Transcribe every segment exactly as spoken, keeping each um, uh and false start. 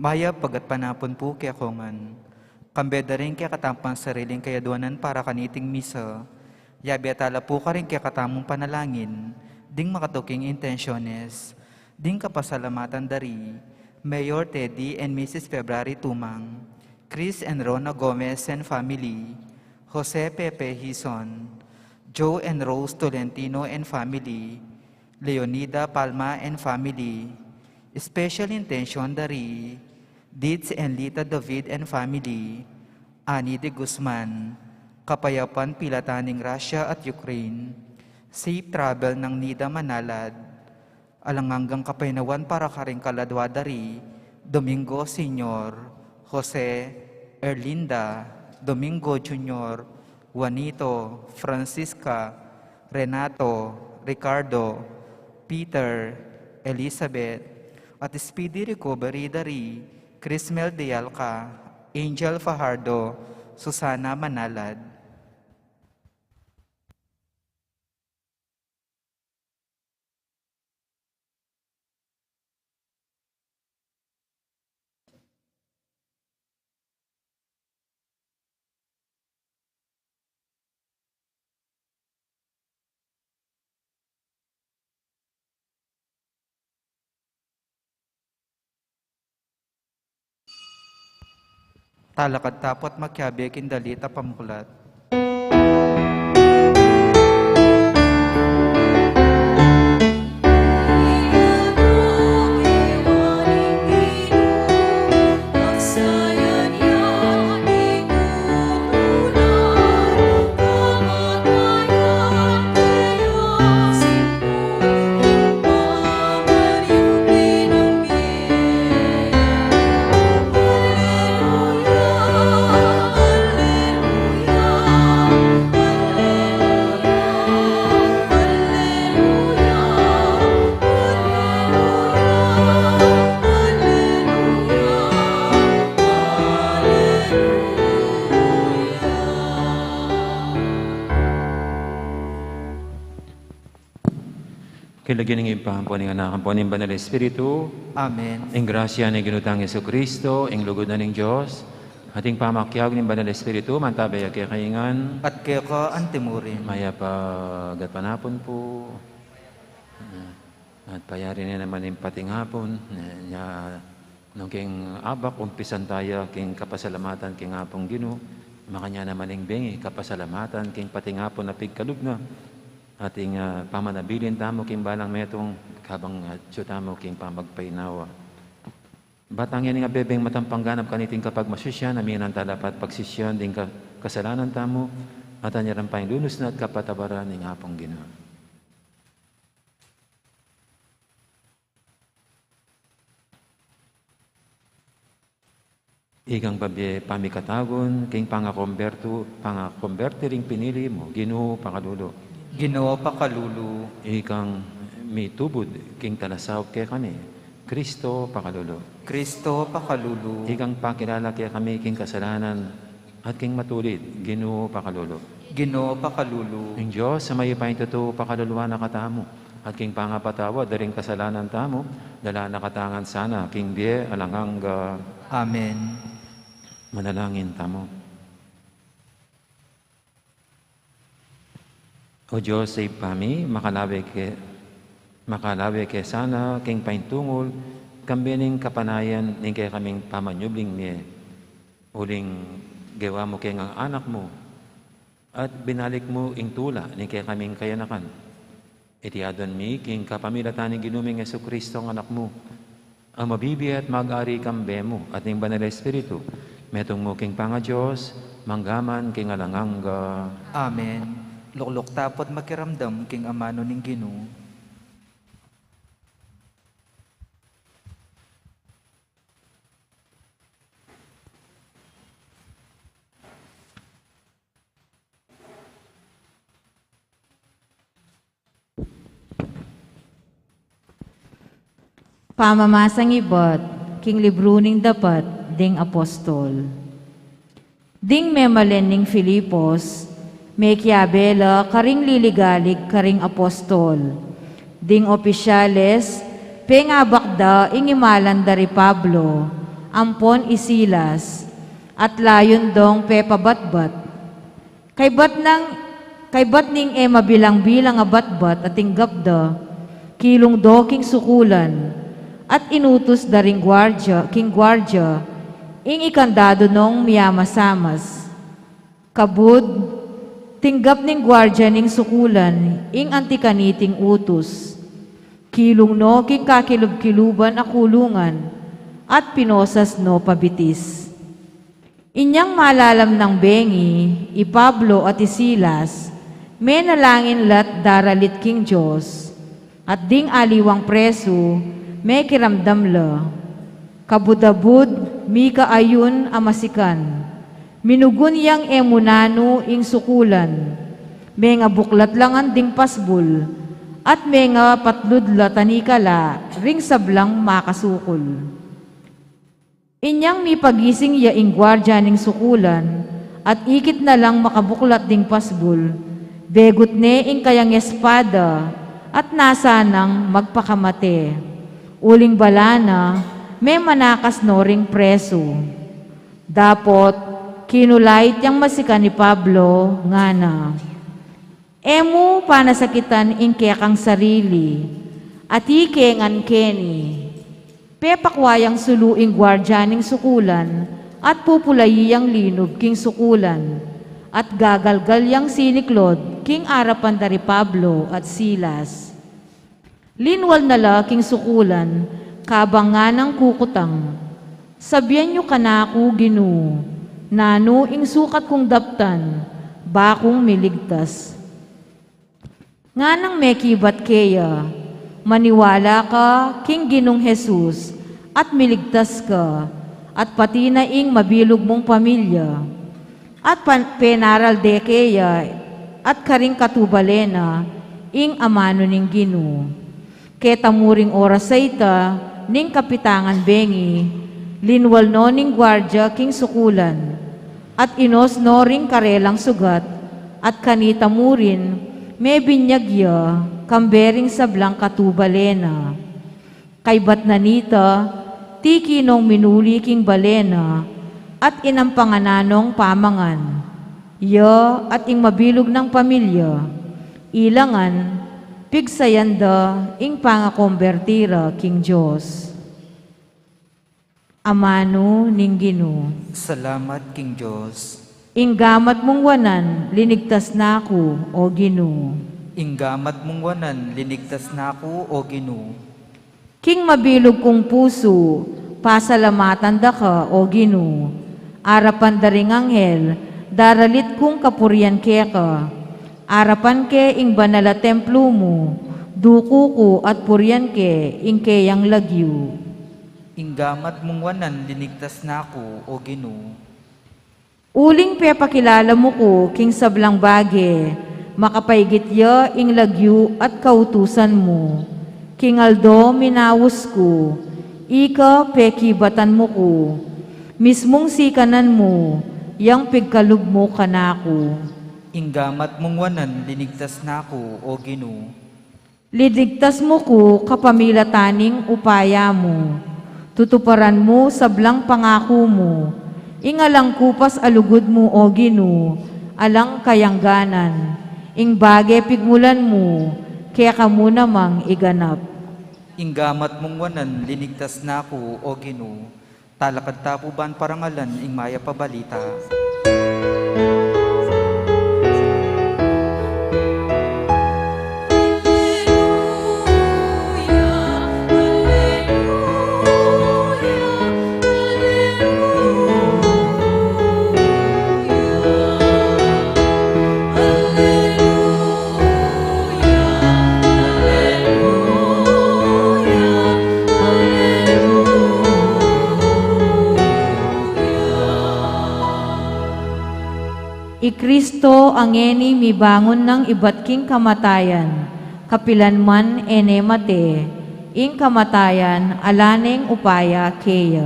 Mayap a gatpanapun pu kekongan. Kambe da ring kekatamung sariling kayadwanan para kaniting misa, yabe tala pu karing kekatamung panalangin ding makatuking intensyones. Ding kapasalamatan da ri Mayor Teddy and Missus February Tumang, Chris and Rona Gomez and family, Jose Pepe Hizon, Joe and Rose Tolentino and family, Leonida Palma and family. Special intention da ri Dids and Lita David and family, Annie de Guzman. Kapayapan pilatan ning Russia at Ukraine. Safe travel nang Nida Manalad. Alang anggang kapaynawan para karing kaladwa da ri Domingo Senior, Jose, Erlinda, Domingo Junior, Juanito, Francisca, Renato, Ricardo, Peter, Elizabeth, at speedy recovery da ri Crismel de Alca, Angel Fajardo, Susana Manalad. Talakad tamu pu at makiabe king dalit a pamuklat. King lagyu ning Ibpa, ampo ning Anak, ampo ning Banal Espiritu. Amen. Ing grasya ning Ginu tang Jesucristo, ing lugud na ning Dios, at ing pamakiabe ning Banal Espiritu, mantabe ya kekayu ngan. At keka antimurin. Mayap a gatpanapun pu. At payari ne naman ing patingapun, ya, nung king abak, umpisan taya king kapasalamatan king Apung Ginu, makanyan naman ing bengi, kapasalamatan king patingapun a pigkalub na. At ing, ah, pamanabilin tamu king balang metung, kabang, ah, atyu tamu king pamagpainawa. Batang yan ing abebeng matampang ganap kaniting kapagmasusyan, a minsan tala pa't pagsisyan ding ka-, kasalanan tamu, at anya rin pa ing lunus na at kapatawaran ning Apung Ginu. Ikang pabie pamikatagun, king pangakombertu, pangakomberti ring pinili mu, Ginu, pakalulu. Ginu, pakalulu. Ikang mitubud king talasaup kekami, Kristo, pakalulu. Kristo, pakalulu. Ikang pakilala kekami king kasalanan at king matulid, Ginu, pakalulu. Ginu, pakalulu. Ing Dios a mayupaya king tutu, pakaluluan na katamu, at king pangapatawad da ring kasalanan tamu, dala na katamu ngan sana king bie alang angga. Amen. Manalangin tamu. O Dios a Ibpa mi, makalawe ke, makalawe ke sana king paintungul, kambe ning kapanayan ning kekaming pamanyubling mie. Uling gewa mu ke ngang anak mu, at binalik mu ing tula ning kekaming kayanakan. Iti adwan mi king kapamilatan ning Ginu ming Jesucristo, ing Anak mu, a mabibie at mag-ari kambe mu at ning Banal Espiritu, metung mu king pangaDios, mangga man king alang angga. Amen. Lukluk tamu pu't makiramdam king amanu ning Ginu. Pamamasang ibat king libru ning Dapat ding Apostol. Ding memalen ning Filipos, mekiabe la karing liligalig karing apostol. Ding opisyales, pengabak da ing imalan da ri Pablo ampon i Silas, at layun dong pepabatbat. Kaybat nang, kaybat ning e mabilang-bilang a batbat a tinggap da, kilung do king sukulan, at inutus da ring guardia, king guardia, ing ikandadu nong miyamasamas. Kabud, tinggap ning guardia ning sukulan ing anti kaniting utus. Kilung no king kakilub-kiluban a kulungan, at pinosas no pabitis. Inyang malalam nang bengi, i Pablo at i Silas, menalangin la't daralit king Dios, at ding aliwang presu, mekiramdam la. Kabud-abud, mika ayun a masikan. Minugun yang e mu nanu ing sukulan. Mengabuklat la ngan ding pasbul, at mengapatlud la tanikala ring sablang makasukul. Inyang mipagising ya ing guardia ning sukulan, at ikit na lang makabuklat ding pasbul, begut ne ing kayang espada, at nasa nang magpakamate. Uling bala na, memanakas no ring presu. Dapot, kinulait yang masikan i Pablo, ngana, "E mu panasakitan ing kekang sarili, ati ke ngan keni." Pepakwa yang sulu ing guardia ning sukulan, at pupulayi yang linub king sukulan, at gagalgal yang siniklod king arapan da ri Pablo at Silas. Linwal na la king sukulan, kabang nganang kukutang, "Sabian yu kanaku, Ginu, nanu ing sukat kung daptan, ba kung miligtas?" Nganang mekibat keya, "Maniwala ka king Ginung Jesus, at miligtas ka, at pati na ing mabilug mung pamilya." At pan-, penaral de keya, at karing katubale na, ing amanu ning Ginu. Keta mu ring oras a ita, ning kapitangan bengi, linwal no ning guardia king sukulan, at inos no ring karelang sugat, at kanita mu rin, mebinyag ya, kambe ring sablang katubale na. Kaybat na nita, tiki nong minuli king bale na, at inampangan na nong pamangan. Ya at ing mabilug nang pamilya, ilangan, pigsayan da ing pangakomberti ra king Dios. Amanu ning Ginu. Salamat king Dios. Ing gamat mung wanan, linigtas na ku, O Ginu. Ing gamat mung wanan, linigtas na ku, O Ginu. King mabilug kung pusu, pasalamatan da ka, O Ginu. Arapan da ring anghel, daralit kung kapurian keka. Arapan ke ing banal a templu mu, duku ku at purian ke ing keyang lagyu. Ing gamat mung wanan, linigtas na ku, O Ginu. Uling pepakilala mu ku king sablang bage, makapaigit ya ing lagyu at kautusan mu. King aldo minaus ku, ika pekibatan mu ku. Mismung sikanan mu, yang pigkalub mu kanaku. Ing gamat mung wanan, linigtas na ku, O Ginu. Linigtas mu ku kapamilatan ning upaya mu. Tutuparan mu sablang pangaku mu. Ing alang kupas a lugud mu, O Ginu, alang kayangganan. Ing bage pigmulan mu, keka mu namang iganap. Ing gamat mung wanan, linigtas na ku, O Ginu. Talakad ta pu ban parangalan ing mayap a balita. I Kristo a ngeni mibangun nang ibat king kamatayan, kapilan man e ne mate, ing kamatayan ala neng upaya keya.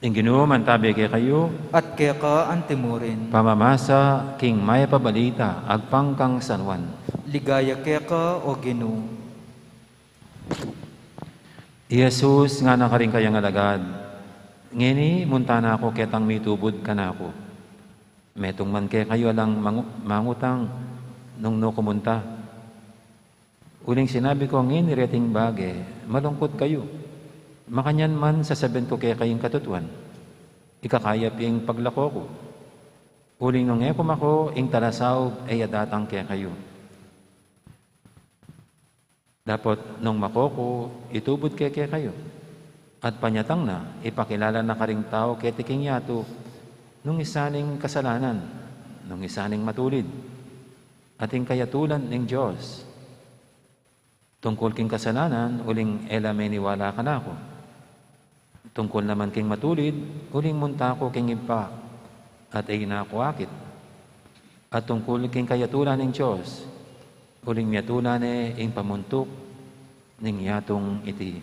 Ing Ginu mantabe kekayu. At keka antimurin. Pamamasa king mayap a balita agpang kang San Juan. Ligaya keka, O Ginu. I Jesus ngana karing kayang alagad, "Ngeni munta na ku ketang mitubud kanaku. Metung man kekayu alang mangu-, mangutang nung nu ku munta. Uling sinabi ku ngeni reting bage, malungkut kayu. Makanyan man sasabian ku kekayu ing katutuan, ikakayap ing paglako ku. Uling nung e ku mako, ing talasaub e ya datang kekayu. Dapot nung mako ku, itubud ke kekayu." At panyatang na, ipakilala na karing tau keti king yatu nung isa ning kasalanan, nung isa ning matulid, at ing kayatulan ning Dios. Tungkul king kasalanan, uling e la meniwala kanaku. Tungkul naman king matulid, uling munta ku king Ibpa, at e na ku akit. At tungkul king kayatulan ning Dios, uling miyatulan ne ing pamuntuk ning yatung iti.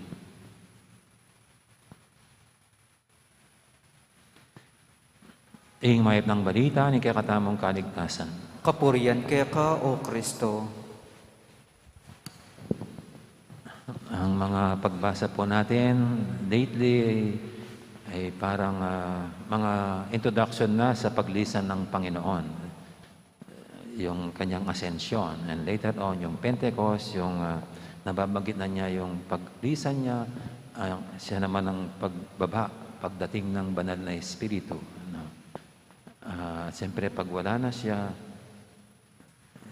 Ing mayap nang balita ning kekatamung kaligtasan. Kapurian keka, O Kristo. Ang mga pagbasa po natin lately ay parang, ah, mga introduction na sa paglisan ng Panginoon, yung kanyang ascension, and later on, yung Pentecost, yung, ah, nababanggit na niya yung paglisan niya, ah, siya naman ang pagbaba, pagdating ng Banal na Espiritu, no? Ah, siyempre, pag wala na siya,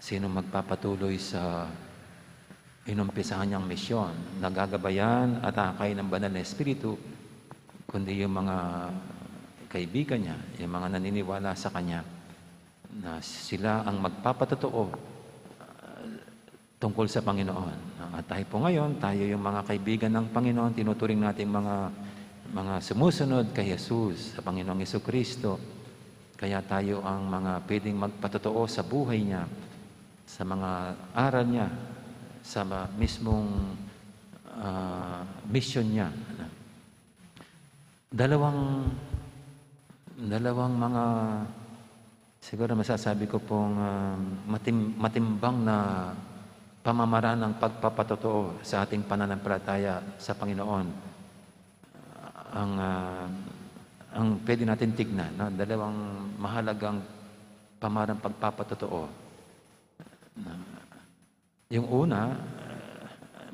sino magpapatuloy sa inumpisahan niyang misyon? Nagagabayan at akay ng Banal na Espiritu, kundi yung mga kaibigan niya, yung mga naniniwala sa kanya, na sila ang magpapatotoo, ah, tungkol sa Panginoon. At tayo po ngayon, tayo yung mga kaibigan ng Panginoon, tinuturing nating mga, mga sumusunod kay Jesus, sa Panginoong Hesus Kristo. Kaya tayo ang mga pwedeng magpatotoo sa buhay niya, sa mga aral niya, sa ma-, mismong, ah, misyon niya. Dalawang, dalawang mga, siguro masasabi ko pong, ah, matim-, matimbang na pamamaraan ng pagpapatotoo sa ating pananampalataya sa Panginoon. Ang, ah, ang pwede natin tignan, no? Dalawang mahalagang pamamaraan pagpapatotoo. Na, yung una, ah,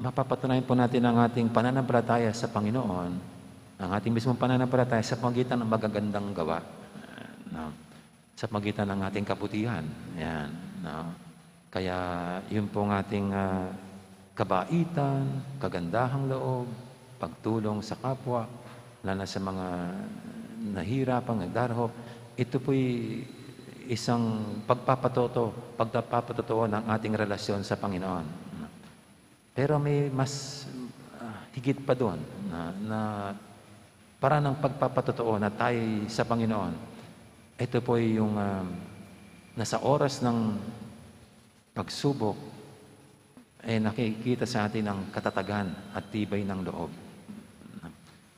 mapapatunayan po natin ang ating pananampalataya sa Panginoon, ang ating mismong pananampalataya sa pagitan ng magagandang gawa, no? Sa pagitan ng ating kabutihan. Yan, no? Kaya yun pong ating, ah, kabaitan, kagandahang loob, pagtulong sa kapwa, lalo na sa mga nahihirapan, nagdarahop, ito po'y isang pagpapatoto-, pagpapatotoo ng ating relasyon sa Panginoon. Pero may mas, ah, higit pa doon na, na paraan ng pagpapatotoo na tayo sa Panginoon. Ito po yung, ah, nasa oras ng pagsubok, eh, nakikita sa atin ang katatagan at tibay ng loob.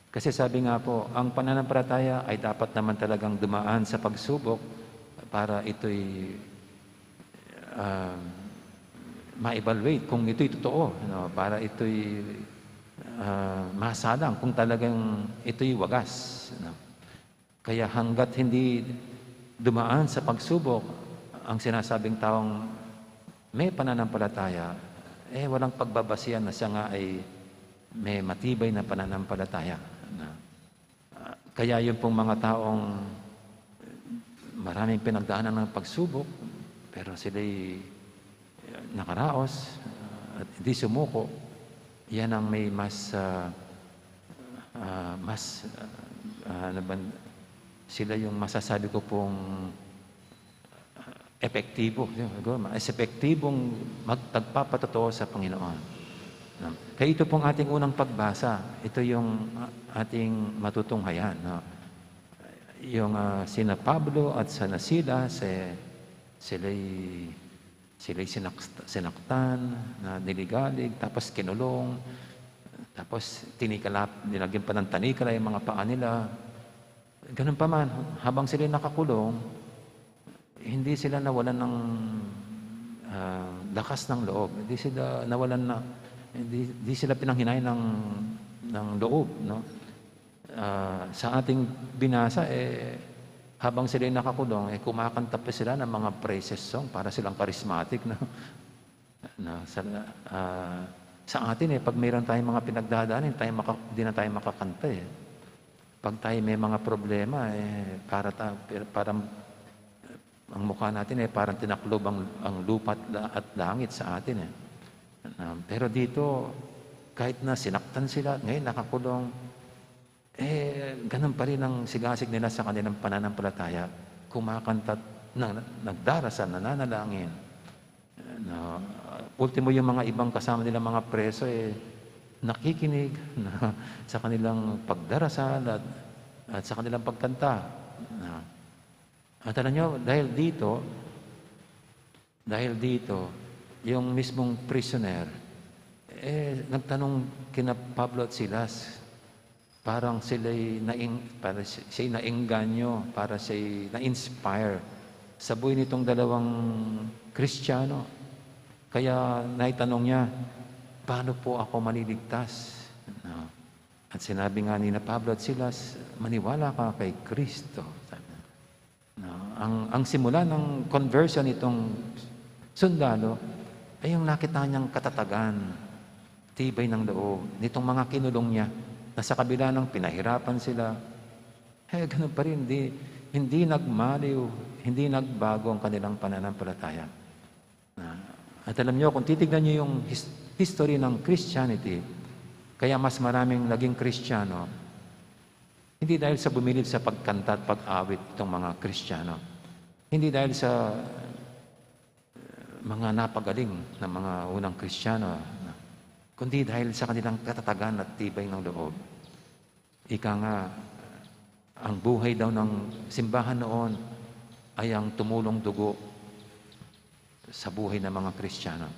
Kasi sabi nga po, ang pananampalataya ay dapat naman talagang dumaan sa pagsubok para ito'y, ah, ma-evaluate kung ito'y totoo, no? Para ito'y, ah, masalang kung talagang ito'y wagas, no? Kaya hanggat hindi dumaan sa pagsubok ang sinasabing taong may pananampalataya, eh, walang pagbabasihan na siya nga ay may matibay na pananampalataya. Na, ah, kaya yun pong mga taong maraming pinagdaanan ng pagsubok, pero sila'y nakaraos, ah, at hindi sumuko, yan ang may mas, ah, ah, mas, ah, ano ba, sila yung masasabi ko pong, ah, epektibo. Siguro, mas epektibong magtagpapatotoo sa Panginoon. No? Kaya ito pong ating unang pagbasa, ito yung, ah, ating matutunghayan, no? Yung, ah, sina Pablo at sina Silas, eh, sila'y, sila'y sinak-, sinaktan, na niligalig, tapos kinulong, tapos tinikala, nilagyan pa ng tanikala yung mga paa nila. Ganun pa man, habang sila'y nakakulong, hindi sila nawalan ng, ah, lakas ng loob. Hindi sila nawalan na, hindi, hindi sila pinanghinay ng, ng loob, no? Ah, sa ating binasa, eh, habang sila'y nakakulong, eh, kumakanta pa sila ng mga praises song, para silang charismatic, no? Na, sa, ah, sa atin, eh, pag mayroon tayong mga pinagdadaanan, tayo maka-, di na tayo makakanta, eh. Pag tayo may mga problema, eh, para ta-, parang ang mukha natin, eh, parang tinaklob ang, ang lupa at la-, at langit sa atin, eh. Na, pero dito, kahit na sinaktan sila, ngayon nakakulong, eh, ganun pa rin ang sigasig nila sa kanilang pananampalataya. Kumakanta at na-, nagdarasal, nananalangin. Na, ultimo, yung mga ibang kasama nila, mga preso, eh, nakikinig na sa kanilang pagdarasal at, at sa kanilang pagkanta. Na, at alam nyo, dahil dito, dahil dito, yung mismong prisoner, eh, nagtanong kina Pablo at Silas, Parang sila'y naing-, para si-, siya'y naengganyo, para siya'y na-inspire sa buhay nitong dalawang Kristiyano. Kaya naitanong niya, "Paano po ako maliligtas?" No? At sinabi nga ni na Pablo at Silas, "Maniwala ka kay Kristo." Sabi. No? Ang, ang simula ng conversion nitong sundalo ay yung nakita niyang katatagan, tibay ng loob nitong mga kinulong niya, na sa kabila ng pinahirapan sila, eh, ganun pa rin, hindi, hindi nagmaliw, hindi nagbago ang kanilang pananampalataya. Na, at alam niyo, kung titignan niyo yung his-, history ng Christianity, kaya mas maraming naging Kristiyano, hindi dahil sa bumilib sa pagkanta at pag-awit itong mga Kristiyano. Hindi dahil sa, eh, mga napagaling na mga unang Kristiyano, na, kundi dahil sa kanilang katatagan at tibay ng loob. Ika nga, ang buhay daw ng simbahan noon ay ang tumulong dugo sa buhay ng mga Kristiyano.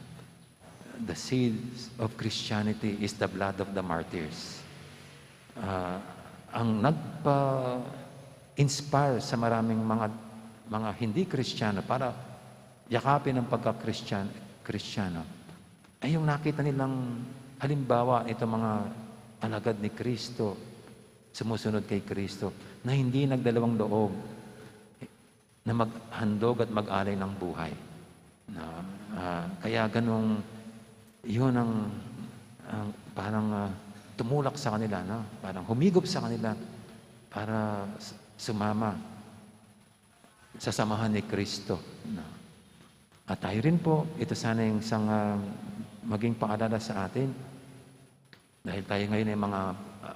The seeds of Christianity is the blood of the martyrs. Ah, ang nagpa-inspire sa maraming mga, mga hindi Kristiyano para yakapin ang pagka-Christian-, Kristiyano ay yung nakita nilang halimbawa nitong mga alagad ni Kristo, sumusunod kay Kristo, na hindi nagdalawang loob na maghandog at mag-alay ng buhay. Na, ah, kaya ganung, yun ang, ang parang, ah, tumulak sa kanila, no? Parang humigop sa kanila para s-, sumama sa samahan ni Kristo, no? At tayo rin po, ito sana yung isang, ah, maging paalala sa atin. Dahil tayo ngayon ay mga,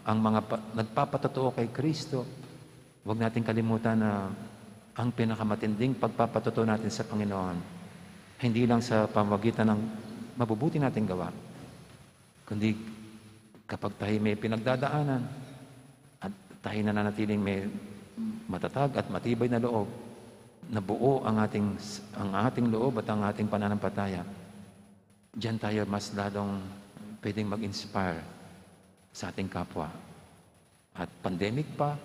ang mga pa-, nagpapatotoo kay Kristo, huwag nating kalimutan na ang pinakamatinding pagpapatotoo natin sa Panginoon, hindi lang sa pamamagitan ng mabubuti nating gawa, kundi kapag tayo may pinagdadaanan at tayo nananatiling may matatag at matibay na loob, na buo ang ating, ang ating loob at ang ating pananampalataya, diyan tayo mas lalong pwedeng mag-inspire sa ating kapwa. At pandemic pa,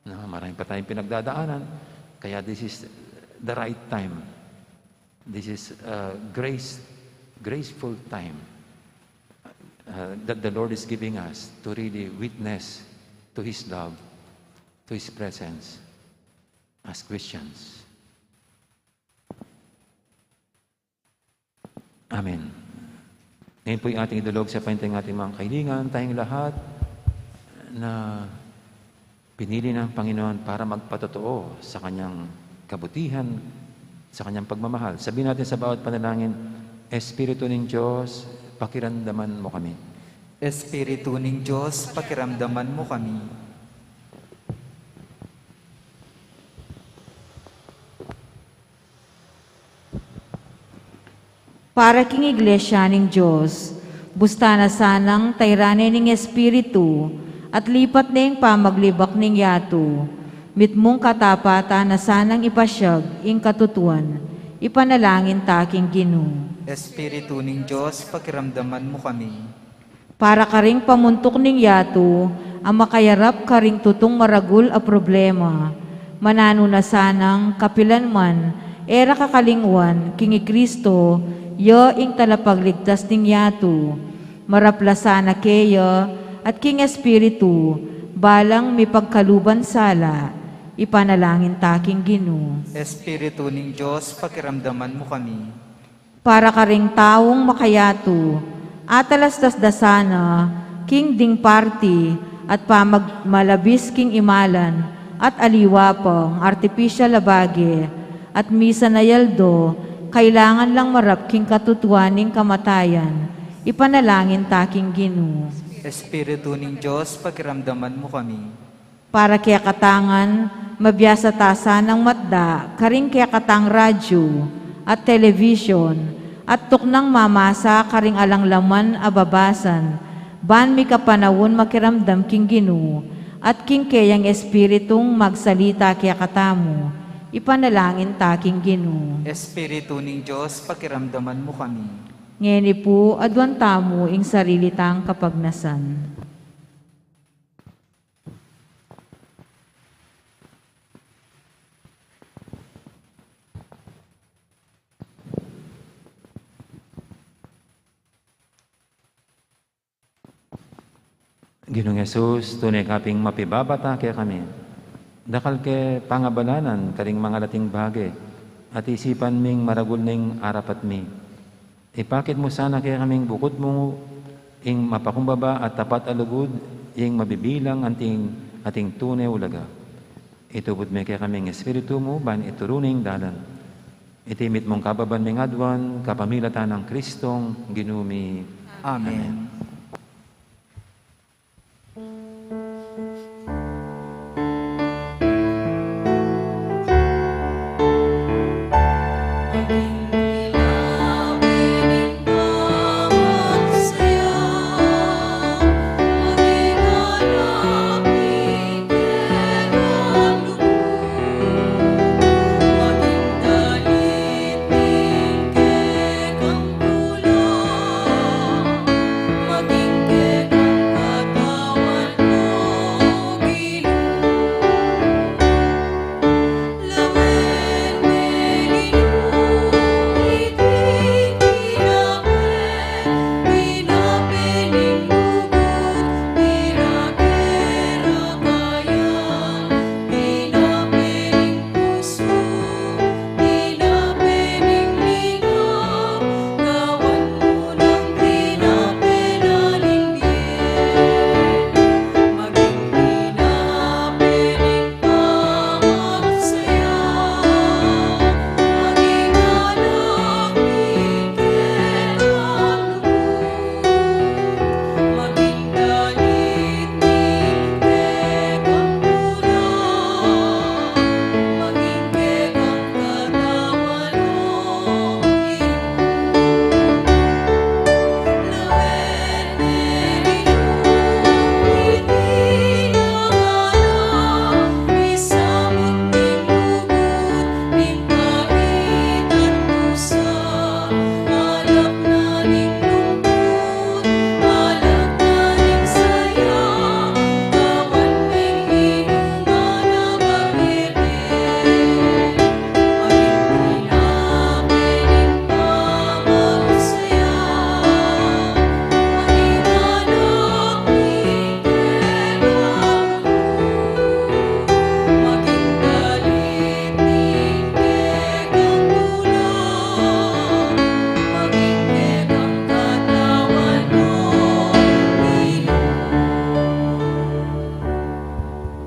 na marami pa tayong pinagdadaanan, kaya this is the right time. This is a grace, graceful time, uh, that the Lord is giving us to really witness to His love, to His presence as Christians. Amen. Ngayon po'y ating idulog sa pahintang ating mga kahilingan, tayong lahat na pinili ng Panginoon para magpatotoo sa kanyang kabutihan, sa kanyang pagmamahal. Sabihin natin sa bawat panalangin, "Espiritu ning Diyos, pakiramdaman mo kami." Espiritu ning Diyos, pakiramdaman mo kami. Para king Iglesia ning Dios, busta na sanang tairan ne ning Espiritu, at lipat ne ing pamaglibak ning yatu, mitmung katapatan na sanang ipasyag ing katutuan, ipanalangin ta king Ginu. Espiritu ning Dios, pakiramdaman mu kami. Para karing pamuntuk ning yatu a makayarap karing tutung maragul a problema, mananu na sanang kapilan man e ra kakalingwan king i Kristo, ya ing talapagligtas ning yatu. Marap la sana keya at king Espiritu, balang mipagkaluban sala, ipanalangin ta king Ginu. Espiritu ning Dios, pakiramdaman mu kami. Para karing taung makayatu, atalastas da sana king ding parti at pamagmalabis king imalan at aliwa pang artipisyal a bage, at misan a aldo kailangan lang marap king katutuan ning kamatayan, ipanalangin ta king Ginu. Espiritu ning Dios, pakiramdaman mu kami. Para kekatang mabiasa ta sanang matda karing kekatang radyu at television, at tuknang mamasa karing alang laman a babasan, ban mikapanaun makiramdam king Ginu, at king keyang Espiritung magsalita kekatamu, ipanalangin ta king Ginu. Espiritu ning Dios, pakiramdaman mu kami. Ngeni pu, aduan tamu ing sarili tang kapagnasan. Ginung Jesus, tune ka ping mapibabata kekami. Dakal ke pangabalanan karing mangalating bage, at isipan ming maragul ning arapat mi. Ipakit mu sana kekaming bukud mu ing mapakumbaba at tapat a lugud, ing mabibilang anting, ating tune ulaga. Itubud me kekaming Espiritu mu, ban ituru ning dalan. Iti mitmung kababan ming aduan, kapamilatan nang Kristong Ginu mi. Amen. Amen.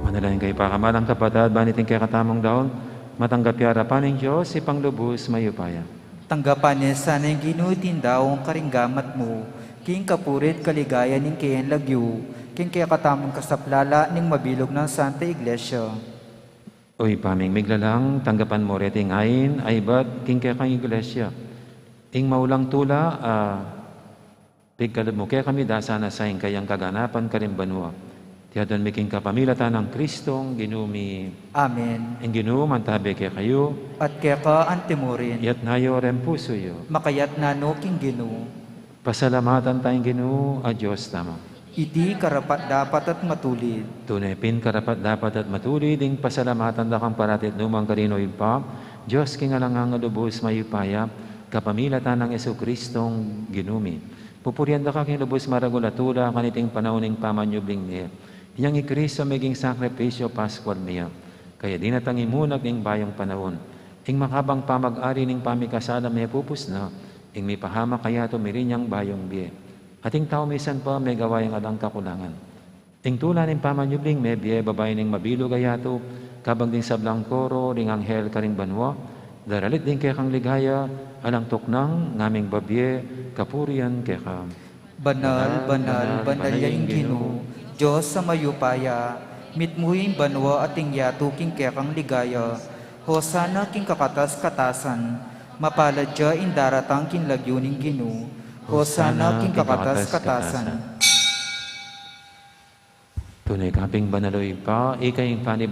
Manalangin kayu, pakamalan kung kapatad, ban iting kekatamung daun matanggap ya king arapan ning Dios, Ibpang lubus mayupaya. Tanggapan na sana ning Ginu iting daun karing gamat mu, king kapurian at kaligayan ning keyang lagyu, king kekatamung kasaplalan ning mabilug nang Santa Iglesia. O Ibpa ming miglalang, tanggapan mu reting ain a ibat king kekang Iglesia. Ing maulang tula a pigkalub mu kekami, dasa na sa ing kayang kaganapan karing banua. Iti aduan mi king kapamilatan nang Kristong Ginu mi. Amen. Ing Ginu mantabi kekayu. At keka antimurin. Iyatas yu ring pusu yu. Makayatas no king Ginu. Pasalamatan taya ing Ginu a Dios tamu. Iti karapat-dapat at matulid. Tune pin karapat-dapat at matulid ing pasalamatan da kang parati at nukarin man, O Ibpa, Dios king alang angga, lubus mayupaya, kapamilatan nang Jesucristong Ginu mi. Pupurian da ka king lubus maragul a tula kaniting panaun ning pamanyubling mie. Inyang i Cristo meging sakripisyu paskual mie. Kaya dinatang ing munag ning bayung panaun. Ing makabang pamag-ari ning pamikasala mepupus na, ing mipahamak a yatu mirin yang bayung bie. At ing tau misan pa megawa yang alang kakulangan. Ing tula ning pamanyubling mebie, babayu ning mabilug a yatu, kabang ding sablang koro ring anghel karing banua, daralit ding kekang ligaya, alang tuknang ngaming babie kapurian keka. Banal, banal, banal ya ing Ginu, Dios a mayupaya, mitmu ing banua at ing yatu king kekang ligaya. Hosana king kakatas-katasan, mapalad ya ing daratang king lagyu ning Ginu. Hosana king kakatas-katasan. Tune ka ping banal, O Ibpa, ika ing panib-